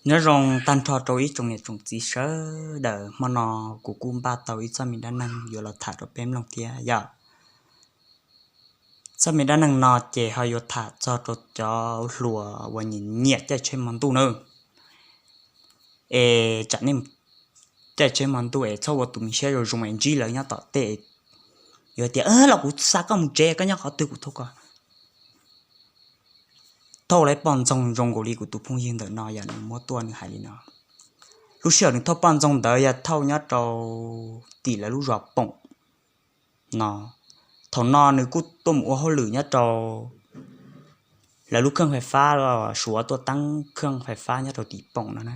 Nyob zoo tag nrho rau ib tsoom niam tsoom txiv sawv daws, hmo no kuv kuj npaj tau ib txoj me dab neeg yuav los tham rau peb mloog thiab yom. Txoj me dab neeg no ces ho yuav tham txog rau cov hluas uas nyiam nyiam caij tsheb hmo ntuj na. Es tsam nej caij tsheb hmo ntuj es txhob ua tus me siab zoo zoo es ntsib lawv nyob tom tej, yuav tias los kuv xa koj mus tsev, koj nyob qhov twg kuv thauj koj. Thauj lawv poj ntxoog zoo nkaus li kuv tus phooj ywg ntawm no yog nws muab tuaj nws hais li no. Lub sij hawm nws thauj poj ntxoog ntawd yog thauj nyob rau tim lawv lub zos Poom no. Thaum no nws kuj tuaj mus ua hauj lwm nyob rau lawv lub kheej fais fab, suav tuaj teeb kheej fais fab nyob rau tim Poom no na.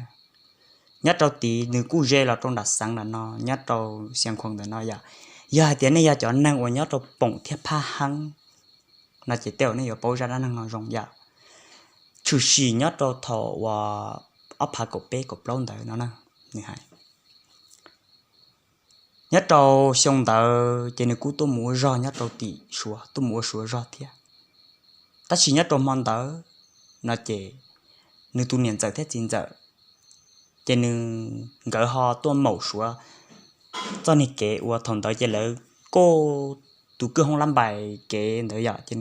Nyob rau tid nws kuj ze los rau nram xeev nram no, nyob rau Xiav Khuas ntawm no yom. Yog hais tias nej yog cov neeg uas nyob rau Poom thiab Phab Heeb no ces tej zaum nej yuav paub zaj dab neeg no zoo yom. Tshwm sim nyob rau thaum uas ob phav kaum peb kaum plaub ntawd no na, nws hais. Nyob rau xyoo ntawd ces nws kuj tuaj mus ua zog nyob rau tim suav, tuaj mus ua suav zog thiab. Tab sis nyob rau hmo ntawd no ces nws tus niam ntxawm thiab txiv ntxawm ces nws, nkawd ho tuaj maum suav txoj niag kev uas thaum ntawd ces lawv kauj tus kwj hoob lab npais kev ntawd yom. Ces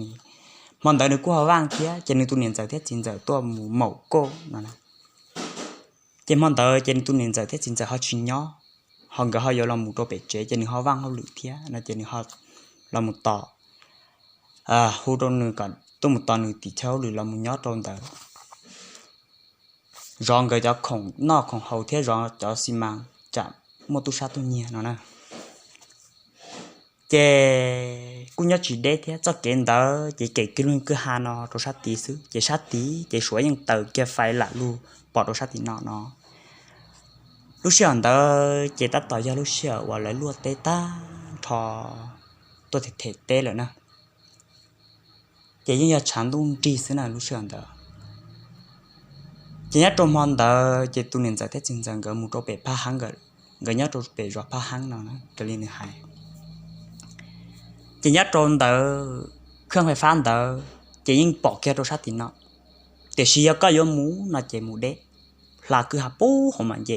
hmo ntawd nws kuj ho vaaj thiab ces nws tus niam ntxawm thiab txiv ntxawm tuaj mus maum kauj no. Ces hmo ntawd ces nws tus niam ntxawm thiab txiv ntxawm ho tsis nyob, ho nkawd ho yuav los mus rau pem tsev ces nws ho vaaj hauj lwm thiab no ces nws ho los mus tos, hu rau nws kom tuaj mus tos nws tim chaw hauj lwm los mus nyob rau ntawd zov nkawd cov khoom noj khoom haus thiab zov cov xi mas tsam muaj tub sab tub nyiag no na. Ces kuj nyob tsis deb thiab, txoj kev ntawd ces kem kwj lug kwj ha no rau sab tid xwb, ces sab tid ces suav yeej taws kiag fais lam lug pom rau sab tim no no. Lub sij hawm ntawd ces tab tom yog lub sij hawm uas lawv luaj teb tag nrho tuaj them them teb lawm na. Ces yeej yog tshav ntuj nrig xwb na lub sij hawm ntawd. Ces nyob rau hmo ntawd ces tus niam ntxawm thiab txiv ntxawm nkawd mus rau pem Phab Heeb, nkawd nyob rau pem zos Phab Heeb no raws li nws hais. Ces nyob rau ntawd kheej fais fab ntawd ces yeej pom kiag rau sab tim no, tiam sis yog koj yuav mus no ces mus deb, hla kwj ha pub hauv mam nce,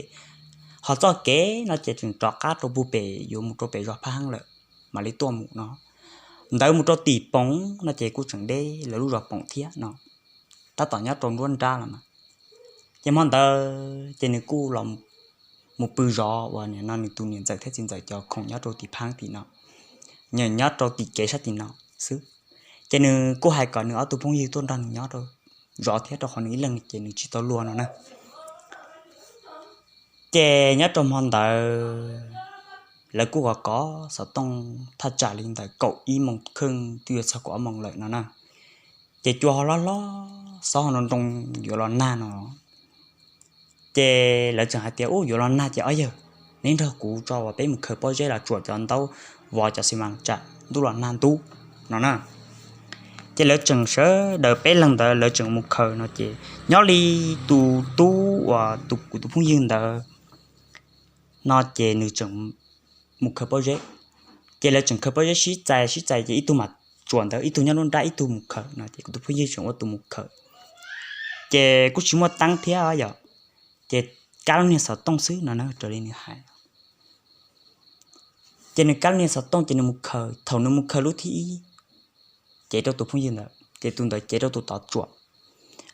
ho txoj kev no ces tseem rov qab rau puag pem yuav mus rau pem zos Phab Heeb lawm mam li tuaj mus no. Ntawd mus rau tim Poov no ces kuj tseem deb lawv lub zos Poov thiab no, tab tom nyob rau nruab nrab los mas. Ces hmo ntawd ces nws kuj los mus pw zov uas nim no nws tus niam ntxawm thiab txiv ntxawm cov khoom nyob rau tim Phab Heeb tim no, nyob rau tim kev sab tim no xwb. Ces nws kuj hais kom nws ob tug phooj ywg tuaj nrog nws nyob rau zov thiab, rau qhov nws ib leeg ces nws tsis tau luag no na. Ces nyob rau hmo ntawd lawv kuj kov kov xov tooj thaj tsam li ntawm kaum ib moos kheej twb yuav txog kaum ob moos lawm no na. Ces cua ho hlob hlob, xob ho nroo nroo yuav los nag no. Ces lawv tseem hais tias, Ub, yuav los nag ces ob yawg, neb nrog kuv tso uas peb mus khaws pob zeb los tsuam cov ntaub vov cov xi mas tsam ntuj los nag ntub no na. Ces lawv tseem sawv daws peb leeg ntawd lawv tseem mus khaws no ces nyob li tus tub uas tus kuv tus phooj ywg ntawd no ces nws tseem mus khaws pob zeb. Ces lawv tseem khaws pob zeb sib txais sib txais ces ib tug mam tsuam ntawd, ib tug nyob nruab nrab ib tug mus khaws no ces kuv tus phooj ywg tseem ua tus mus khaws. Ces kuj tsis muaj teeb thiab yom, ces kab lub niag xov tooj xwb no na raws li nws hais. Ces nws kab lub niag xov tooj ces nws mus khaws, thaum nws mus khaws lub thib ib, cev rau tus phooj ywg ntawd ces tus ntawd cev rau tus tod tsuam.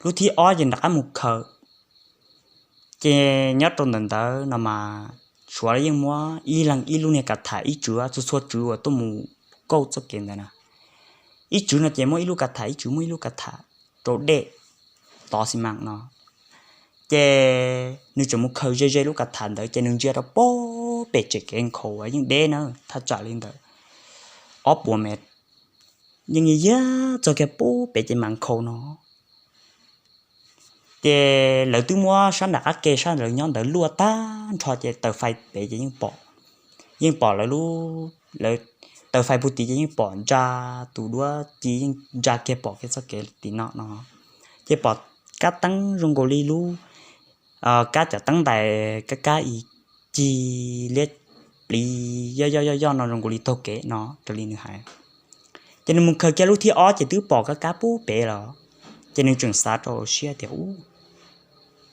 Lub thib ob ces nws rov qab mus khaws. Ces nyob rau ntawm ntawd no mas suav yeej muab ib leeg ib lub niag ka tham ib tswv, txhua txhua tswv uas tuaj mus kauj txoj kev ntawd na, ib tswv no ces muab ib lub ka tham ib tswv muab ib lub ka tham rau dej tov xi mas no. Ces nws tseem mus khaws ze ze lub ka tham ntawd ces nws ntsia rau pem tsev kev nkhaus uas yeej deb na, thaj tsam li ntawm ob puas mev, yeej yog txog kiag pub pem ces mas nkhaus no. Ces lawv twb muab sab nram qab ke sab lawv nyob ntawd luaj tag nrho ces taws fais pem ces yeej pom, yeej pom lawv lub, lawv taws fais puag tid ces yeej pom ntsa, tus duab ci yeej ntsa kiag pom kiag txoj kev tim no no. Ces pom kab teeb zoo nkaus li lub kab cov teeb ntais kab kab ib cig liab pliv yoj yoj yoj yoj no zoo nkaus li taug kev no raws li nws hais. Ces nws mus khaws kiag lub thib ob ces twb pom kab kab pub pem los, ces nws tseem xav rau siab tias, Ub,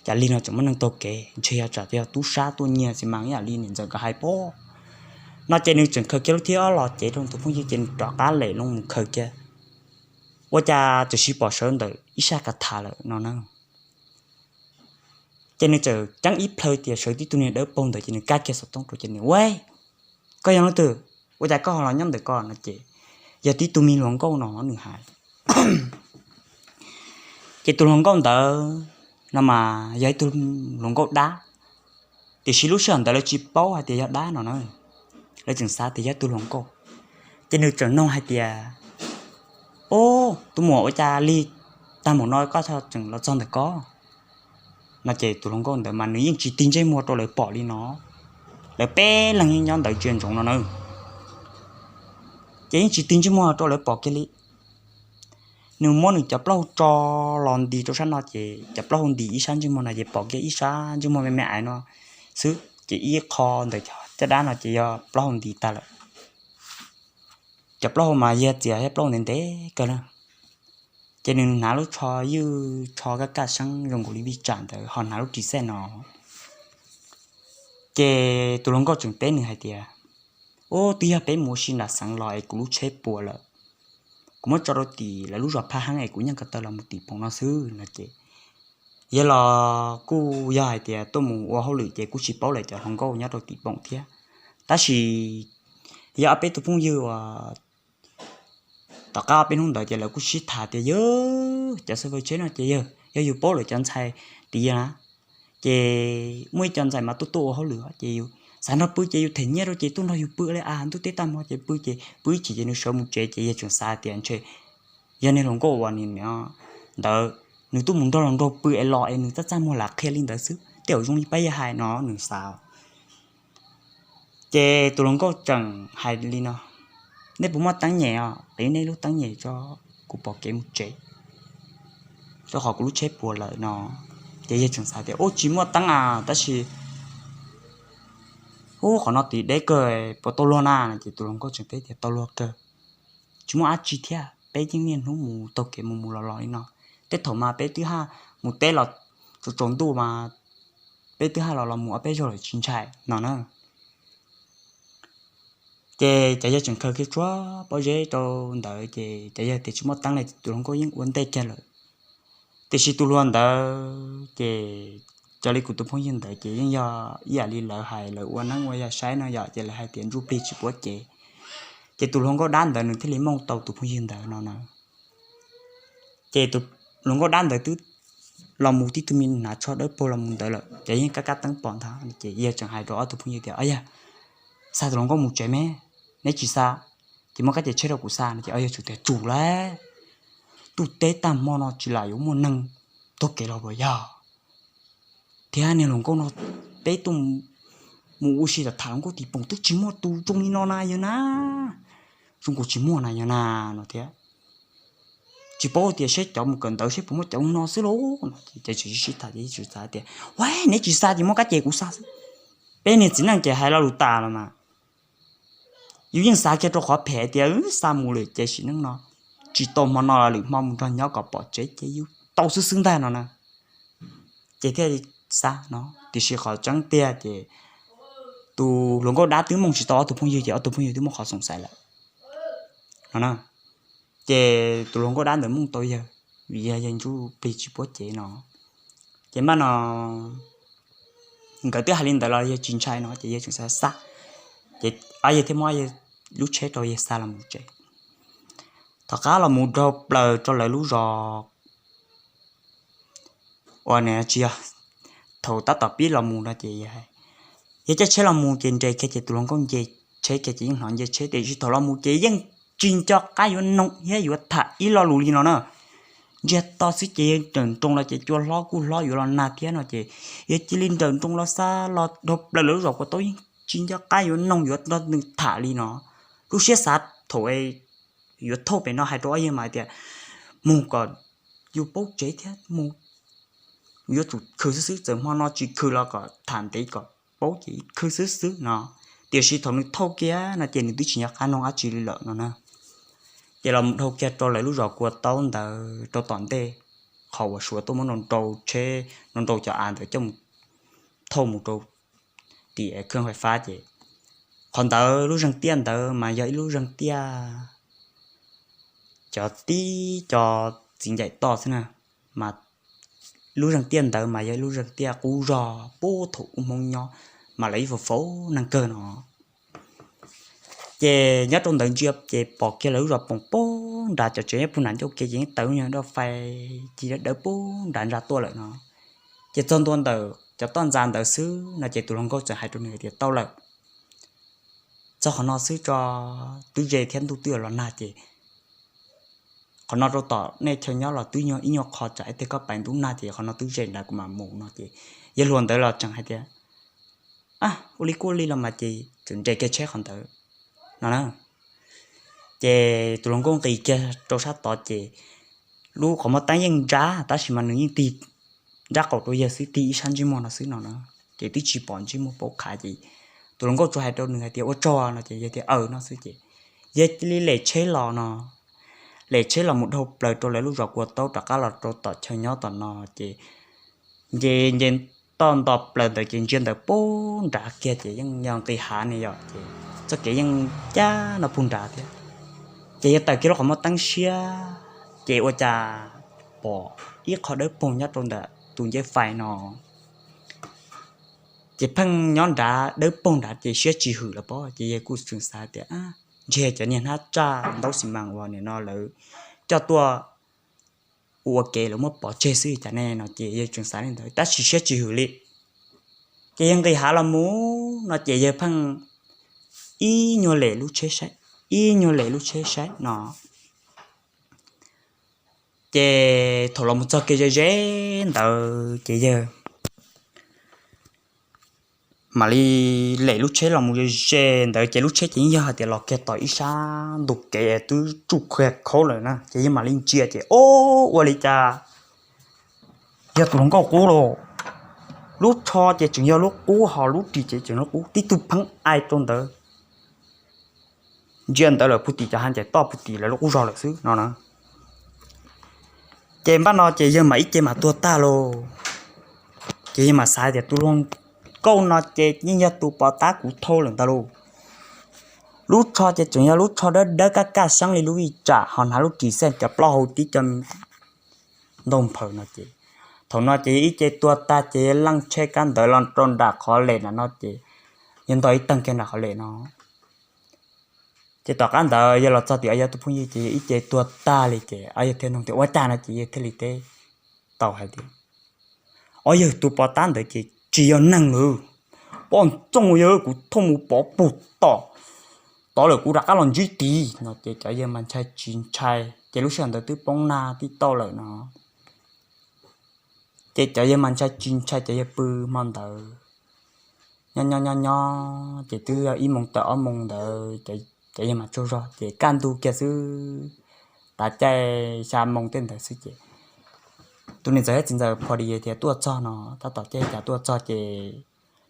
cas li no tseem muaj neeg taug kev, ntshe yog tsam yog tub sab tuaj nyiag xi mas ib yam li niam ntxawm nkawd hais pob. No ces nws tseem khaws kiag lub thib ob los cev rau tus phooj ywg ces nws rov qab lem loo mus khaws kiag. Ua cas txawm sis pom sawv ntawm ib sab ka tha lawm no na. Ces nws txawm ceeb ib plhaw tias sawv tib tug niag dawb paug ntawd ces nws kab kiag xov tooj rau ces nws ua, koj yog leej twg? Ua cas koj ho los nyob ntawm ko no ces yog tib tug me hluas nkauj no nws hais. Ces tus hluas nkauj ntawd no mas yog ib tug hluas nkauj dab, tiam sis lub sij hawm ntawd lawv tsis paub hais tias yog dab no na, lawv tseem xav tias yog ib tug hluas nkauj. Ces nws tseem nug hais tias, o, tus muam ua cas lig tag npaum no koj tseem los txog ntawm ko no ces tus hluas nkauj ntawd mas nws yeej tsis tig ntsej muag rau lawv pom li no. Lawv peb leeg nyob ntawd ntsia ntsoov no na, ces yeej tsis tig ntsej muag rau lawv pom kiag li. Nws muab nws cov plaub hau tso los nti rau sab no ces cov plaub hau nti ib sab ntsej muag no ces pom kiag ib sab ntsej muag me me ais no xwb ces ib qho ntawm caj dab no ces yog plaub hau nti tag lawm. Cov plaub hau mas yog txias thiab plaub hau ntev ntev kawg na. Ces nws hnav lub tsho ywj tsho kaj kaj seeb zoo nkaus li vij tsam ntawd ho hnav lub ris xej no. Ces tus hluas nkauj tseem teb nws hais tias, ub, twb yog peb mus ua si nram xeev los es kuv lub tsheb puas lawm, kuv muab tso rau tim lawv lub zos Phaj Heeb es kuv yeej ko taw los mus tim Poom no xwb no ces yog los kuj yog hais tias tuaj mus ua hauj lwm ces kuj tsis paub lawm cov hluas nkauj nyob rau tim Poom thiab. Tab sis yog ob peb tug phooj ywg uas tom qab ob peb hnub ntawd ces lawv kuj sib tham tias yog cov xav fav tsheb no ces yog, yog yus paub lawm cov ntxhais tias yog na, ces muaj ib co ntxhais mas tuaj tuaj ua hauj lwm ces yus xav nrog pw ces yus them nyiaj rau ces tuaj nrog yus pw li a, ntuj teb tag hmo ces pw ces pw ib chim ces nws sawv mus tsev ces yog tseem xav tias ntshe yog niag hluas nkauj uas nws ntawd nws tuaj mus nrog hluas nraug pw es los es nws txaj txaj muag lam qhia li ntawd xwb tej zaum zoo li pab yawg hais no nws xav. Ces tus hluas nkauj tseem hais li no, nej puas muaj teeb nyem os, qiv nej lub teeb nyem tso, kuv pom kev mus tsev, rau qhov kuv lub tsheb puas lawm no. Ces yawg tseem xav tias ub tsis muaj teeb a, tab sis ub qhov no tid deb kawg, puas tau luag na no ces tus hluas nkauj tseem teb tias tau luag kawg, tsis muaj dab tsi thiab, peb yeej niaj hnub mus taug kev mus mus los los li no, tej thaum mas peb twb haj mus teb los tsaus tsaus ntuj mas peb twb haj los los mus ob peb zaug lawm tsis ntshai no na. Ces cov yawg tseem khaws kiag tsuag pob zeb rau ntawd ces cov yawg tias tsis muaj teeb li, tus hluas nkauj yeej ua ntej kiag lawm. Tiam sis tus hluas ntawd ces, cov li kuv tus phooj ywg ntawd ces yeej yog ib yam li lawv hais lawv ua neeb ua yaig saib no yom, ces lawv hais tias ntsuj plig tsis puab cev. Ces tus hluas nkauj dab ntawd nws thiaj li mooj tau tus phooj ywg ntawd no na. Ces tus hluas nkauj dab ntawd twb los mus tib tug me hnav tsho dawb paug los mus ntawd lawm ces yeej kab kab teeb pom ntag. Ces yawg tseem hais rau ob tug phooj ywg tias, o yawg, xa tus hluas nkauj mus tsev me, neb tsis xa ces muab kab ces tsheb rau kuv xa no ces ob yawg tseem tias tsum lawm, ntuj teb tag hmo no tsis lam yuav muaj neeg taug kev los puas yog? Thiab niag hluas nkauj no, peb tuaj mus ua si tham tham hluas nkauj tim Poom twb tsis muaj tus zoo li no na yawg na, zoo nkaus tsis muaj na yawg na no thiab. Tsis paub tias seb cov mus kawm ntawv seb puas muaj cov no xwb lauj no ces tseem sib sib tham ces tseem xav tias, ua, neb tsis xa ces muab kab ces kuv xa xwb. Peb niag txiv neej ces hais lo lus tas los mas yus yeej xav kiag rau qhov phem tias xa mus lawm ces sim neej no tsis tau hmo no los lwm hmo mus nrog nyob kom pom tsev ces yus tau xwb xwb ntag no na. Ces thiaj li xa no, tiam sis qhov tseeb tiag ces tus hluas nkauj dab twb mooj tsis tau ob tug phooj ywg ces ob tug phooj ywg twb muaj qhov xoom xaiv lawm no na. Ces tus hluas nkauj dab ntawd mooj tau yawg, vim yog yawg ntsuj plig tsis puab cev no. Ces npaj no nkawd twb hais li ntawd los yawg tsis ntshai no ces yawg tseem xav xa, ces ob yawg thiaj muab yawg lub tsheb rau yawg xa los mus tsev. Tom qab los mus dhau plaws rau lawv lub zos uas tsis yog, thaum tab tom pib los mus no ces yawg caij tsheb los mus ces nres kiag ces tus hluas nkauj nce tsheb kiag ces yeej hnov nce tsheb tiam sis thaum los mus ces yeej tsis nco qab yuav noog thiab yuav tham ib lo lus li no na. Ntsiag to xwb ces yawg nrawm nroos los ces cua hlob kuj hlob yuav los nag thiab no ces yawg cia li nrawm nroos los xa los dhau plaws lawv lub zos Kua Taub yeej tsis nco qab yuav noog yuav nrog nws tham li no. Lub siab xav thaum yuav thauj pem no hais rau ob yawg mas hais tias mus kom yus paub tsev thiab mus, yuav tsum khwv xwb xwb, txawm hmo no tsis khwv los kom tham ntev kom paub ces khwv xwb xwb no. Tiam sis thaum nws thauj kiag no ces nws twb tsis nco qab noog dab tsi li lawm no na. Ces los dhau kiag rau lawv lub zos Kua Taub ntawd rau tom ntej, qhov uas Suav tuaj muab nrau nrau tsheb, nrau nrau cov av ntawd coj mus thauj mus rau tim kheej fais fab ces qhov ntawd lub zeeg tiaj ntawd mas yog ib lub zeeg tiaj cov tib co txiv ncaim toj xwb na, mas lub zeeg tiaj ntawd mas yog ib lub zeeg tiaj qub zog puag thaum ub Hmoob nyob, mas lawv ib faus faus neeg kawg no. Ces nyob rau ntawd ntsia ces pom kiag lawv lub zos poom poob nrad, cov tsev nyob puag nram ncauj kev ces yeej tawm lub nyuag daj fais ci dawb dawb poob nrad ntsa tuaj lawm no. Ces txog ntua ntawm cov toj ntxa ntawd xwb no ces tus hluas nkauj txawm hais rau nws hais tias tau lawm, txog qhov no xwb tso, twb ze thiab ntuj twb yuav los nag ces qhov no rau tom nej chaw nyob los twb nyuag ib nyuag qho tsam ib teg koj pais ntub nag ces qhov no twb ze nrad kuv mam mus no ces yawg hluas ntawd los tseem hais tias ua li kuj li los mas ces txawm nres kiag tsheb qhov ntawd no na. Ces tus hluas nkauj nqis kiag rau sab tod ces lub qhov muaj teeb yeej nrab tab sis mas nws yeej tig nrab qaum rau yawg xwb, tig ib sab ntsej muag no xwb no na. Ces twb tsis pom ntsej muag paub qhav ces tus hluas nkauj tsuas hais rau nws hais tias ua tsaug no ces yawg tias aws no xwb ces yawg cia li lem tsheb los no, lem tsheb los mus dhau plaws rau lawv lub zos kua taub rov qab los rau tom chaw nyob tom no ces nce nce toj nto plaws ntawd ces ntsia ntawm puag nrad kiag ces yeej yog nqis hav ne yom ces txoj kev yeej cab no puag nrad thiab. Ces yawg tawm kiag lub qhov muaj teeb siab ces ua cas pom ib qho dawb paug nyob rau ntawm tus nceb fais no. Ces pheej nyob nrad dawb paug nrad ces siab tsis hwm los pob ces yawg kuj tseem xav tias ntshe cov niag hnab tsaj ntaub xi mas uas nim no lawv coj tuaj ua ua ke lawv muab pov tseg xwb cas ne no ces yawg tseem xav li ntawd tab sis siab tsis hwm li. Ces yawg nqis hav los mus no ces yawg pheej ib nyuag lem lub tsheb saib, ib nyuag lem lub tsheb saib no. Ces thaum los mus txog kiag ze ze ntawd ces yawg mam li lem lub tsheb los mus ze ze ntawd ces lub tsheb ces yeej yog hais tias los kiag tom ib sab ntug kev twb tsuj kiag khaub lawm na ces yawg mam li ntsia ces o, ua li cas yog tus hluas nkauj qub lauj. Lub tsho ces tseem yog lub qub ho lub ris ces tseem lub qub, tib tug pheej ai rau ntawd. Ntsia ntawd lawm puag tim cov hav ncaim toj puag tim lawv lub qub zog lawm xwb no na. Ces npaj no ces yawg mam ib ce mam tuag tag lauj. Ces yawg mam xav tias tus hluas nkauj no ces yeej yog tus pov tab kuv thauj lawm ntag lauj. Lub tsho ces tseem yog lub tsho dawb dawb kaj kaj seeb li lub vij tsam ho hnav lub ris xej cov plaub hau tib co ntaug nphaws no ces thaum no ces yawg ib ce tuag tag ces yawg leej tsheb kab ntawd los rau nram qhov lem na no ces yawg ntog ib teg kiag nram qhov lem no. Ces tom qab ntawd yawg los txog tim yawg tus phooj ywg ces yawg ib ce tuag tag li ces yawg thiaj nug tias ua cas no ces yawg thiaj li teb tau hais tias o, yawg tus pov tab ntawd ces tsis yog neeg lawm, poj ntxoog yawg, kuv thauj mus pov puag tom tod lawm kuv rov qab los ntsib tid no ces cov yawg mas ntshai tsis ntshai ces lub sij hawm ntawd twb poob nag tib tauj lawm no. Ces cov yawg mas ntshai tsis ntshai cov yawg pw hmo ntawd nyob nyob nyob nyob ces twb yog ib moos tawm ob moos ntawd cov yawg mas tsaug zog ces kaj ntug kiag xwb, tav caij xya moos tej ntawd xwb ces tus niam ntxawm thiab txiv ntxawm pho di tias tuaj txog no tab tom caij cas tuaj txog ces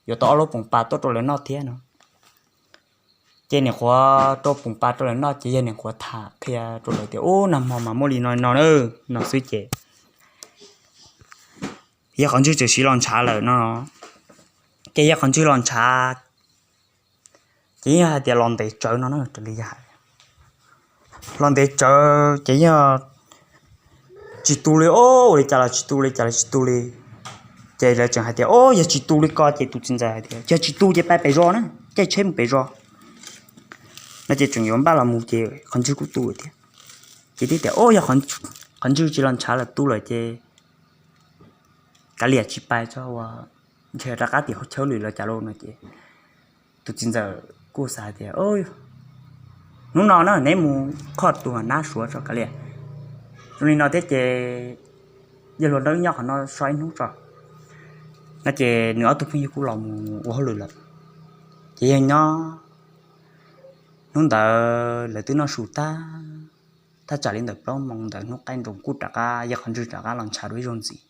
yuav tau ob lub poom pas tuaj rau lawv noj thiab no. Ces niam qhuav rau poom pas rau lawv noj ces yawg niam qhuav tham qhia rau lawv tias ub, nag hmo mas muaj li no no na no xwb ces yawg qhov ntswg txawm siv los ntshav lawm no. Ces yawg qhov ntswg los ntshav ces yeej yog hais tias los ntev tsawv no na, raws li yawg hais los ntev tsawv ces yog tsis tu li, ua li cas los tsis tu li, cas los tsis tu li. Ces lawv tseem hais tias o, yog tsis tu li ko ces tus txiv ntxawm hais tias yog tsis tu ces pais pem zos na, caij tsheb mus pem zos no ces tseem yuav npaj los mus ces qhov ntswg kuj tu thiab. Ces thiaj tias o, yog qhov ntswg tsis los ntshav lawm tu lawm ces kav liam tsis pais tso, ua ntshe rov qab tim hauv chaw lwm lawm cas lauj no ces tus txiv ntxawm kuj xav hais tias hnub no na neb mus qhov tus nab suav tso kav liam, zoo li no thiab ces yawg hluas nraug nyob qhov no so ib hnub tso no ces nws ob tug phooj ywg kuj los mus ua hauj lwm lawm. Ces yawg nyob, hnub ntawd lawv twb noj su tag, thaj tsam li ntawm plaub moos ntawd hnub qaij nroos kuj rov qab yawg qhov ntswg rov qab los ntshav dua ib zaug ntxiv.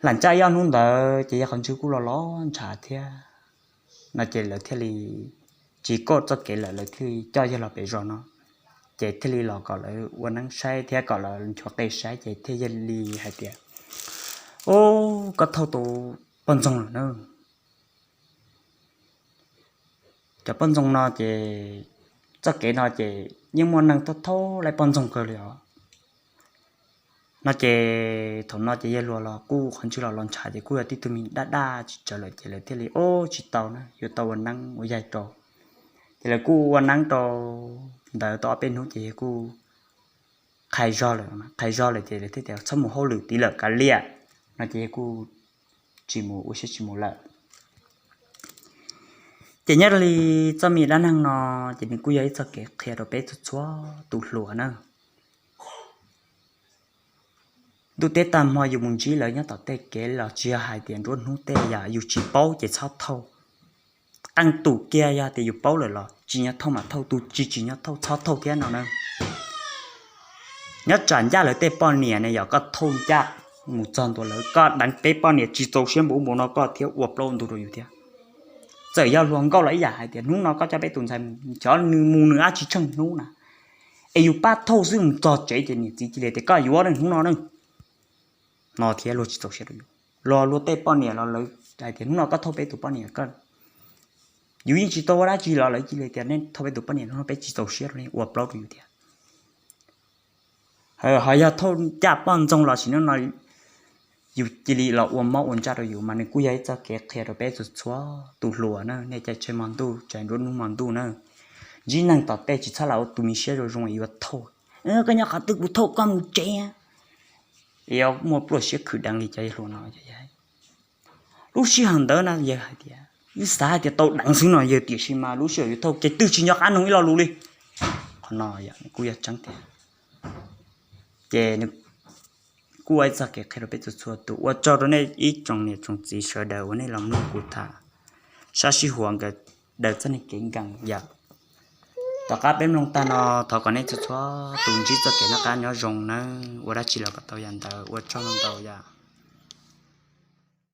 Lam caj ib ob hnub ntawd ces yawg qhov ntswg kuj los los ntshav thiab no ces lawv thiaj li tsis kauj txoj kev lawm, lawv thiaj li coj yawg los pem zos no. ces thiaj li los kom lawv ua neeb saib thiab kom los nchuav qe saib ces thiaj yog li hais tias, Ub, koj thauj tau poj ntxoog lawm na. Cov poj ntxoog no ces txoj kev no ces yeej muaj neeg thauj thauj laib poj ntxoog kawg li os. No ces thaum no ces yawg hluas los kuj qhov ntswg los los ntshav ces kuj yog tib tug me daj daj tsis tsawg lawm ces lawv thiaj li, Ub, tsis tau na, yuav tau ua neeb ua yaig rau. Ces lawv kuj ua neeb rau ntawd tau ob peb hnub ces yawg kuj qhais zog lawm, qhais zog lawm ces lawv thiaj tias, Txhob mus hauj lwm tid lawm kav liam. No ces yawg kuj tsis mus, ua siab tsis mus lawm. Ces nyob li txoj me dab neeg no ces nws kuj yog ib txoj kev qhia rau peb txhua txhua tus hluas na. Ntuj teb tag hmo yus mus ntsib lawv nyob tom tej kev los tsis yog hais tias nruab hnub tej, yam yus tsis paub ces txhob thauj. Qee tus kiag yog tias yus paub lawm los tsim nyog thauj mas thauj, tus tsis tsim nyog thauj txhob thauj thiab no na. Nyob tsam ncaj lawv tej poj niam ne, yog koj thauj ncaj mus txog ntua lawv, koj deev peb poj niam tsis txaus siab npaum ub npaum no koj thiab ua plaub ntug rau yus thiab. Txawm yog hluas nkauj los ib yam hais tias hnub no koj coj peb tus ntxhais mus, xyov nws mus nws dab tsi tsheej hnub na, es yus pab thauj xwb mus txog tsev ces niam txiv cia li tias, Koj yuav ne hnub no ne. No thiab luag tsis txaus siab rau yus. Los luag tej poj niam los lawv hais tias, Hnub no koj thauj peb tus poj niam, yus yeej tsis tau ua dab tsi los lawv cia li tias, Nej thauj peb tus poj niam, hnub no peb tsis txaus siab rau nej, ua plaub rau yus thiab. Ho yog thauj ncaj poj ntxoog los sim neej no yus cia li los ua mob ua ntsaj rau yus mas nws kuj yog ib txoj kev qhia rau peb txhua txhua tus hluas na, nej cov tsheej hmo ntuj, tsheej nruab hnub hmo ntuj na. Ntsib neeg tom tej tsis txhob lam ua tus me siab zoo zoo yuav thauj. Koj nyob qhov twg kuv thauj koj mus tsev. Yuav muaj pluaj siab khwv deev li cov yawg hluas no. Lub sij hawm ntawd na yawg hais tias, wb xav hais tias tau deev xwb no yawg, tiam sis mas lub sij hawm yuav thauj ces twb tsis nco qab noog ib lo lus li. Qhov no kuj yog tseeb tiag. Ces kuj ua ib txoj kev qhia rau peb txhua txhua tus. Ua tsaug rau nej ib tsoom niam tsoom txiv sawv daws uas nej los mloog kuv tham sab sij huas nkawd daws txoj neeg kev nkees yom. Tom qab peb mloog tag no, thov kom nej txhua txhua tus ntsib txoj kev noj qab nyob zoo nawb, ua dab tsi los kom tau yam ntawd, ua tsaug ntau yom.